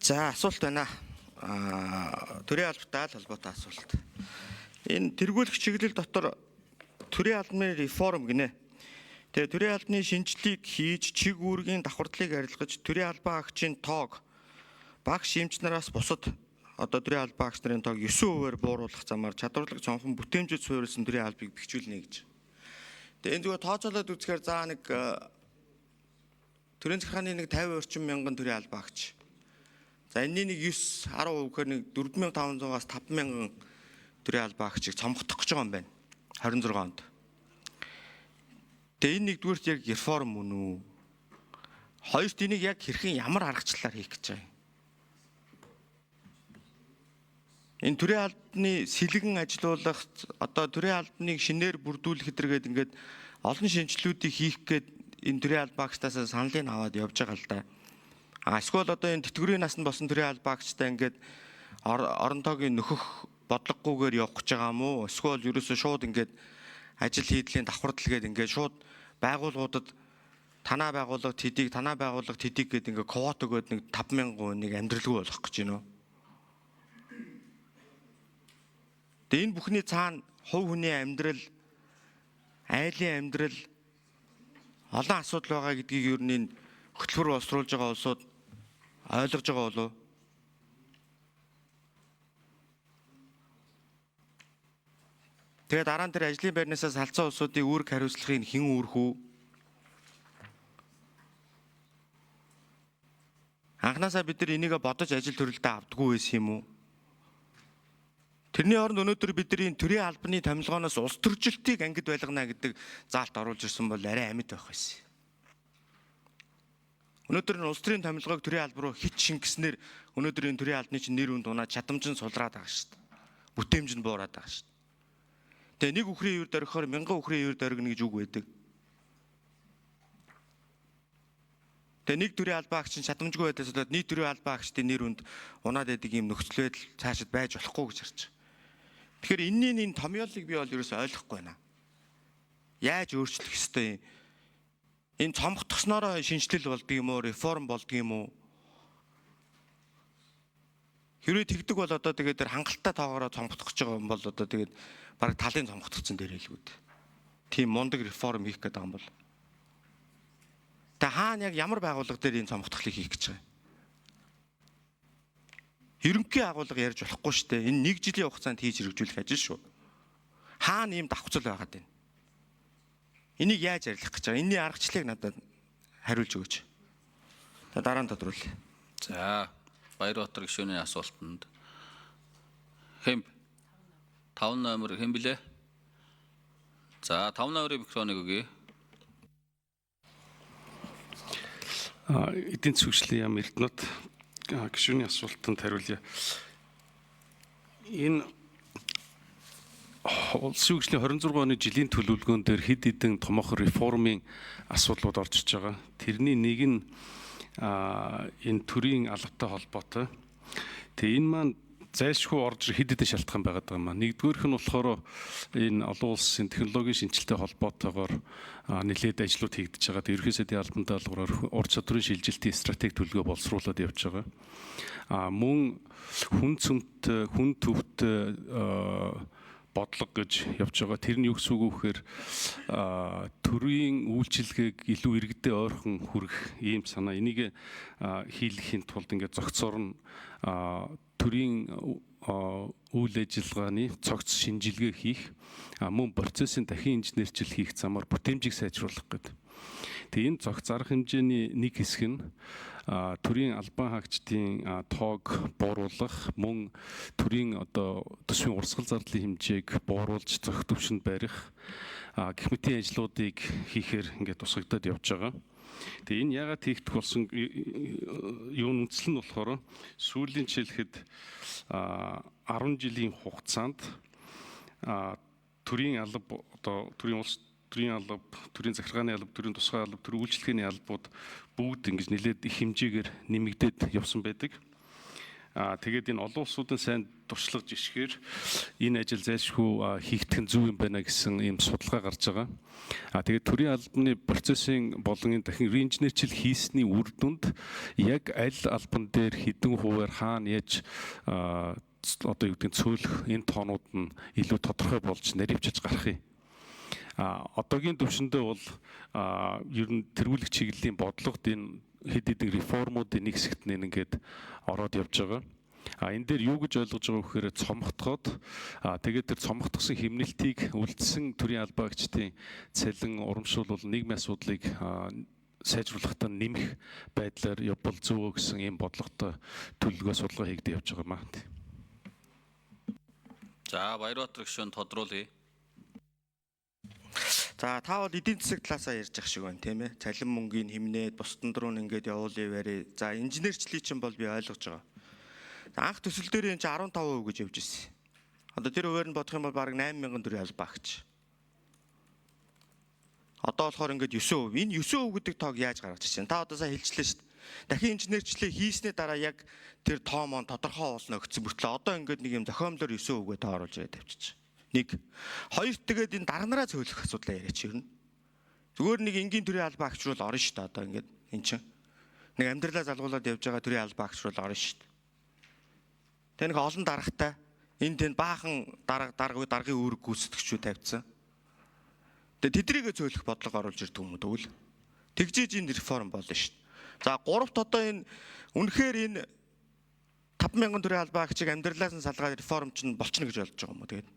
За, асуулт байна. Төрийн албатай л холбоотой асуулт. Энэ тэргүүлэх чиглэл дотор төрийн албаны реформ гинэ. Тэгээ төрийн албаны шинжлэлийг хийж чиг үүргийн давхардлыг арилгаж төрийн албан агчийн тоог багш эмч нараас бусад одоо төрийн албан агч нарын тоог 9%-аар бууруулах замаар чадварлаг цонхон бүтээмжид суурилсан төрийн албыг бэхжүүлнэ гэж. Тэгээ энэ зүгээр тооцоолоод үзэхээр за нэг төрийн захиргааны нэг 50 орчим мянган төрийн албан агч. За, энэний нэг 9 10% гэхээр нэг 4500-аас 5000 төрийн албан агчийг цомгдох гэж байгаа юм байна. 26 онд. Тэгээ энэ нэгдүгüрт яг реформ мөн үү? Хоёрт энийг яг хэрхэн ямар аргачлалаар хийх гэж байгаа юм? Энэ төрийн албаны сэлгэн ажилуулах, одоо төрийн албаныг шинээр бүрдүүлэх гэтэргээд ингээд олон шинжилгүүдийг хийх гээд энэ төрийн албан агчтаас саналыг аваад явж байгаа л да. А эсвэл одоо энэ тэтгэврийн насанд болсон төрийн албан агчтай ингээд орон тоогийн нөхөх бодлогогүйгээр явах гэж байгаа юм уу? Эсвэл ерөөсөө шууд ингээд ажил хийдлийн давхардал гээд ингээд шууд байгууллагуудад танаа байгууллага тэдийг, танаа байгууллага тэдийг гээд ингээд квот өгөөд нэг 5000 хүнийг амьдралгүй болгох гэж байна уу? Тэгээ энэ бүхний цаана хувь хүний амьдрал, айлын амьдрал олон асуудал байгаа гэдгийг ер нь хөтөлбөр боловсруулж байгаа улсууд ойлгож байгаа болов уу? Тэгээ дараа нь тэр ажлын байрнаасаа салцсан улсуудын үүрэг хариуцлагыг хэн үүрх үү? Анхнаасаа бид нар энийг бодож ажил төрөлдөө авдаггүй байсан юм уу? Тэрний оронд өнөөдөр бидний төрийн албаны томилгооноос улс төржилтийг ангид байлгана гэдэг заалт оруулж ирсэн бол арай амьд байх байсан. Өнөөдөр нь улс төрийн томилгоог төрийн алба руу хит шингэснээр өнөөдөр энэ төрийн албаны чинь нэр хүнд унаад чадамж нь сулраад байгаа шүү дээ. Бүтээмж нь буураад байгаа шүү дээ. Тэгээ нэг үхрийн юур дөрөхөөр мянган үхрийн юур дөргөнө гэж үг байдаг. Тэгээ нэг төрийн албан агч нь чадамжгүй байдлаас болоод нийт төрийн албан агчдын нэр хүнд унаад байдаг ийм нөхцөл байдал цаашид байж болохгүй гэж харж байгаа. Тэгэхээр энэний энэ томьёолыг би бол ерөөсөй ойлгохгүй байна. Яаж өөрчлөх ёстой юм? Энэ цомгтгоснороо шинэчлэл болдго юм уу, реформ болдго юм уу? Хэрвээ тэгдэг бол одоо тэгээд тэр хангалттай тоогоороо цомгдох гэж байгаа юм бол одоо тэгээд бараг талын цомгдчихсан дээр хэлгүүд. Тийм мундаг реформ хийх гэдэг юм бол. Тэгээ хаана яг ямар байгууллага дээр энэ цомгдохлыг хийх гэж байгаа юм? Ерөнхий агуулга ярьж болохгүй шүү дээ. Энэ нэг жилийн хугацаанд хийж хэрэгжүүлэх ажил шүү. Хаана ийм давхцал байгаад байна? Энийг яаж арилгах гэж байгаа? Энийний аргачлалыг надад хариулж өгөөч. За, дараа нь тодруулъя. За, Баярбаатар гишүүний асуултанд хэн 5 номер хэн блэ? За, 5 номерын микрофоныг өгье. Эдийн засгийн яам Эрдэнэт гишүүний асуултанд хариулъя. Энэ улсын хөгжлийн 26 оны жилийн төлөвлөгөөн дээр хэд хэдэн томоохон реформын асуудлууд орж иж байгаа. Тэрний нэг нь энэ төрийн албатай холбоотой. Тэгээ энэ маань зайлшгүй орж хэд хэдэн шалтгаан байгаад байгаа юм аа. Нэгдүгээрх нь болохоор энэ олон улсын технологийн шинжилтэй холбоотойгоор нэлээд ажлууд хийгдэж байгаа. Тэгээ ерөнхий сайдын албан даалгавраар ур чадварын шилжилтийн стратеги төлөвлөгөө боловсруулад явж байгаа. Мөн хүн цөмт хүн төвт бодлого гэж явж байгаа. Тэр нь юу гэсэн үг вэ гэхээр төрийн үйлчилгээг илүү иргэдэд ойрхон хүргэх ийм санаа. Энийг хийлгэхийн тулд ингээд зохицоор нь төрийн үйл ажиллагааны цогц шинжилгээ хийх, мөн процессын дахин инженерчил хийх замаар бүтээмжийг сайжруулах гэдэг. Тэгээ энэ зохиц арга хэмжээний нэг хэсэг нь төрийн албан хаагчдын тоог бууруулах, мөн төрийн одоо төсвийн урсгал зардлын хэмжээг бууруулж зохих түвшинд барих гэх мэтийн ажлуудыг хийхээр ингээд тусгагдаад явж байгаа. Тэгээ энэ яагаад хийгдэх болсон юу үндсэл нь болохоор сүүлийн жишээлхэд 10 жилийн хугацаанд төрийн алба одоо төрийн улс төрийн алба, төрийн захиргааны алба, төрийн тусгай алба, төрийн үйлчилгээний албууд бүгд ингэж нэлээд их хэмжээгээр нэмэгдээд явсан байдаг. Тэгээд энэ олон улсуудын сайн туршлага жишгээр энэ ажил зайлшгүй хийгдэх нь зөв юм байна гэсэн ийм судалгаа гарч байгаа. Тэгээд төрийн албаны процессын болон энэ дахин реинженерчил хийсний үр дүнд яг аль албан дээр хэдэн хувиар хаана яаж одоо юу гэдэг нь цөөлөх энэ тоонууд нь илүү тодорхой болж наривчилж гарах юм. Одоогийн төвшөндөө бол ер нь тэргүүлэх чиглэлийн бодлогод энэ хэд хэдэн реформуудын нэг хэсэгт нь ингээд ороод явж байгаа. Энэ дээр юу гэж ойлгож байгаа вэхээр цомготгоод тэгээд тэр цомготгосон хэмнэлтийг үлдсэн төрийн албаа агчдын цалин урамшуулбал нийгмийн асуудлыг сайжруулахтаа нэмэх байдлаар явбал зөв гэсэн ийм бодлоготой төлөвлөгөө судалгаа хийгдэж явж байгаа юм аа. За Баярбаатар гишүүн тодруулъя. За та бол эдийн засаг талаасаа ярьж ах шиг байна тийм ээ. Цалин мөнгийг хэмнээд бусдын руу ингээд явуулъя барь. За инженерчлийг чинь бол би ойлгож байгаа. За анх төсөл дээр энэ чинь 15% гэж явж ирсэн. Одоо тэр хувиар нь бодох юм бол бараг 8000 төгрөг албаа агч. Одоо болохоор ингээд 9%. Энэ 9% гэдэг тоог яаж гаргаж ирсэн? Та одоо сая хэлжлээ шүү дээ. Дахин инженерчлээ хийсний дараа яг тэр тоо мон тодорхой болно гэсэн мөртлөө одоо ингээд нэг юм зохиомлоор 9% гээ тоо оруулж ирээд тавьчих. Нэг. Хоёрт тэгээд энэ дарга нараа цөөлөх асуудлаа яриач ер нь. Зүгээр нэг энгийн төрийн албаа агч руу орно шүү дээ одоо ингээд эн чинь. Нэг амьдралаа залгуулад явж байгаа төрийн албаа агч руу орно шүү дээ. Тэгээ нэг олон даргатай энэ тэнд баахан дарга дарга даргын үүрэг гүйцэтгэгчүүд тавьсан. Тэгээ тэдрийгээ цөөлөх бодлого оруулж ирдэг юм уу тэгвэл. Тэгжээж энэ реформ болно шүү дээ. За гуравт одоо энэ үнэхээр энэ 5000 төрийн албаа агчийг амьдралаас нь салгаад реформ чинь болчихно гэж ойлгож байгаа юм уу тэгээд.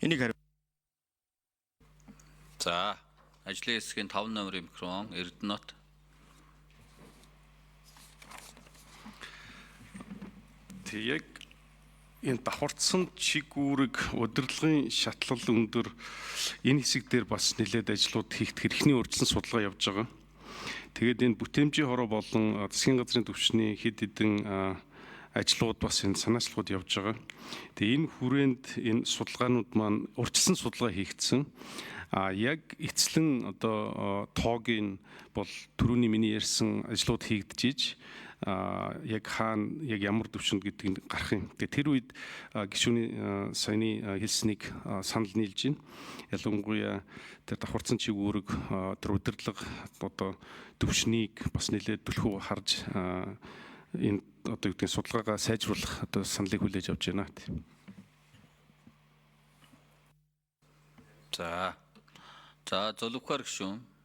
Энийг хариу. За ажлын хэсгийн 5 номерын микрофон Эрдэнэт. Тэг яг энэ давхарцсан чиг үүрэг удирдлагын шатлал өндөр энэ хэсэг дээр бас нэлээд ажлууд хийгдэх эрхний урьдчилан судалгаа явж байгаа. Тэгээд энэ бүтээмжийн хороо болон засгийн газрын түвшний хэд хэдэн ажлууд бас энэ санаачлагууд явж байгаа. Тэгээ энэ хүрээнд энэ судалгаанууд маань урьдчилсан судалгаа хийгдсэн. Яг эцлэн одоо тоогийн бол түрүүний миний ярьсан ажлууд хийгдэж яг хаана яг ямар төвшөнд гэдгийг нь гарах юм. Тэгээ тэр үед гишүүний саяны хэлснийг санал нийлж байна. Ялангуяа тэр давхарцсан чиг үүрэг тэр удирдлага одоо төвшнийг бас нэлээд түлхүү харж энэ одоо юу гэдгийг судалгаагаа сайжруулах одоо саналыг хүлээж авч байна. За. За Зулвхаар гишүүн.